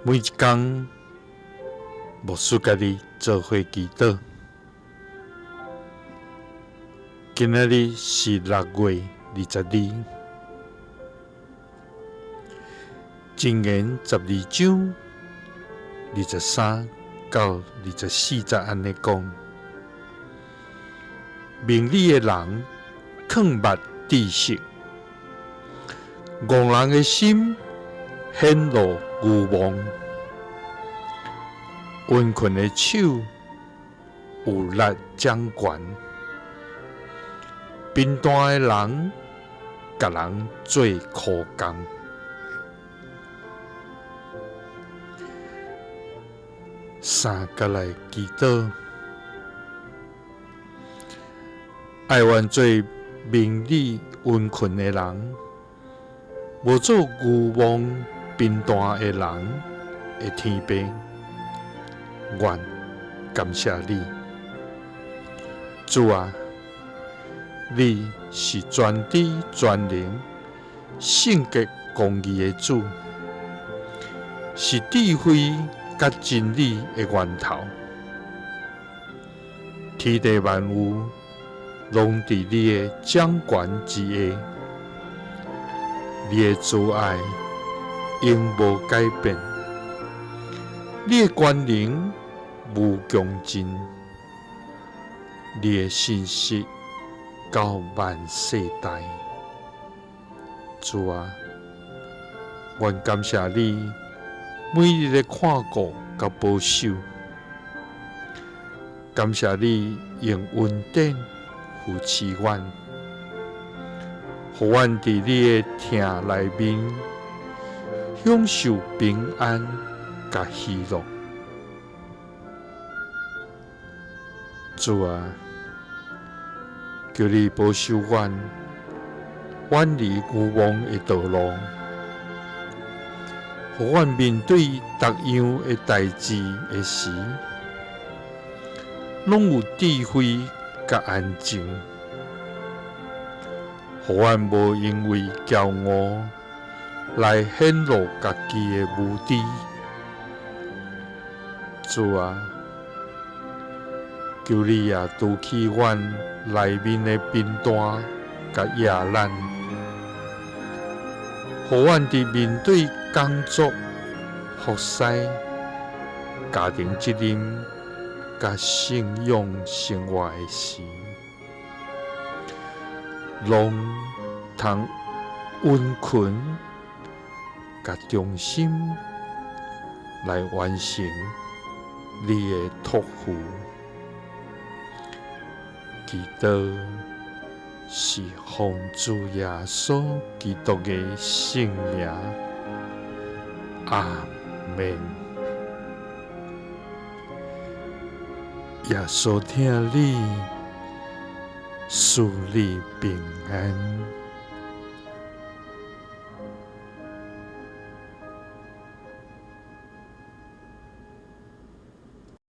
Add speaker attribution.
Speaker 1: 每一工，牧师佮你做伙祈祷。今仔日是6月22，箴言12章23到24节按呢讲：明理的人囥密知识，戆人的心显露愚妄。殷勤的手有力掌权，贫惰的人共人做苦工。三佮来祈祷，爱愿做明理殷勤的人，无做愚妄贫惰的人的天父。愿感谢你，主啊，你是全知全能、圣洁公义的主，是智慧佮真理的源头。天地万物拢伫你的掌权之下，你的慈爱永无改变，你的权能无穷尽，你的信实到万世代。主啊，愿感谢你每日的看顾佮保守，感谢你用恩典扶持阮，予阮伫你的疼内面享受平安佮喜乐。主啊，求你保守阮远离愚妄的道路，予阮面对逐样的代志的时，拢有智慧佮安静，予阮无因为骄傲来显露家己的无知。主啊，求你也除去阮内面的贫惰佮野懒，予阮伫面对工作、服侍、家庭责任佮信仰生活的时，拢通殷勤佮忠心来完成你的托付。祈祷是奉主耶稣基督的圣名，阿们。耶稣疼你，赐你平安。